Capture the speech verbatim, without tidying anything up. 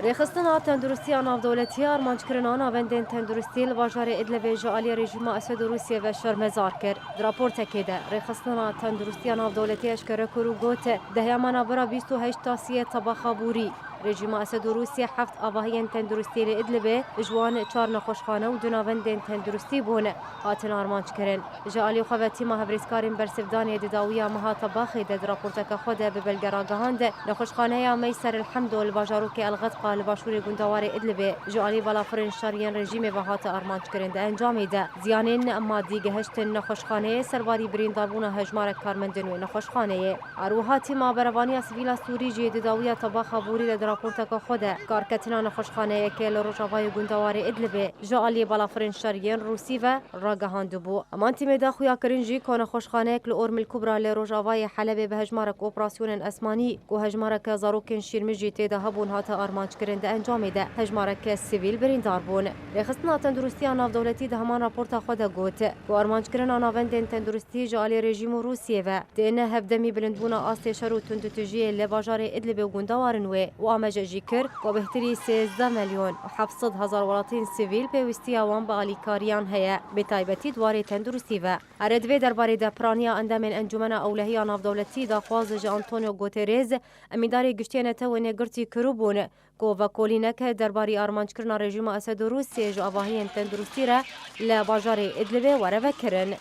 Rêxistina Tenduristiya Navdewletî armanckirina navendên tenduristî li bajarê Idlibê ji aliyê rejîma Esed û Rûsiyê ve şermezar kir. Di raportekê de, Rêxistina Tenduristiya Navdewletî eşkere kir û got, di heya me navbera bîst û heşt tasiyê tebaxa borî, rejîma Esed û Rûsiyê heft avahiyên tenduristî li Idlibê, ji wan çar nexweşxane û du navendên tenduristî bûn, hatin armanc kirin. Ji alî xwe ve tîma hevrêzkarên bersivdanê di dawiya meha Tebaxê de di raporteke xwe de bi belge ragihand, nexweşxaneya Meyser el Hemdo li bajarokê El Xedqa li başûrê gundewarê Idlibê ji alî balafirên şer yên rejîmê ve hate armanc kirin. Di encamê de ziyanên madî gehiştin nexweşxaneyê serbarî birîndarbûna hejmarek karmendên wê nexweşxaneyê. Her wiha tîma berevaniya sivîla Sûrî jî di dawiya Tebaxa Borî de di raporteke xwe de karketina nexweşxaneyeke li rojavayê gundewarê Idlibê ji alî balafirên şer yên Rûsî ve ragihandibû. Heman tîmê da xuyakirin jî ku nexweşxaneyek li Ormil Kubra li rojavayê Helebê bi hejmarek operasyonên esmanî ku hejmareke zarokên şîrmijî tê de hebûn hate armanckirin, di encamê de hejmareke sivîl birîndar bûn. Rêxistina Tenduristiya Navdewletî di heman raporta xwe de got ku armanckirina navendên tenduristî ji alî rejîm û Rûsiyê ve têne hevdemî bilindbûna astê şer û tundutijiyê li bajarê Idlibê û gundewarên wê û amaje jî kir ku bêhtirî sêzdeh milyon û heft sed hezar welatiyên sivîl pêwîstiya wan bi alîkariyan heye, bi taybetî di warê tenduristî ve. Here di vê derbarê de piraniya endamên Encûmena Ewlehiya Navdewletî daxwaz ji Antonio Guterres, emîdarê giştî Netewên Yekgirtî kiribûn ku vekolînek derbarî armanckirina rejîma Esed û Rûsiyê ji avahiyên tenduristî re li bajarê Idlibê were vekirin.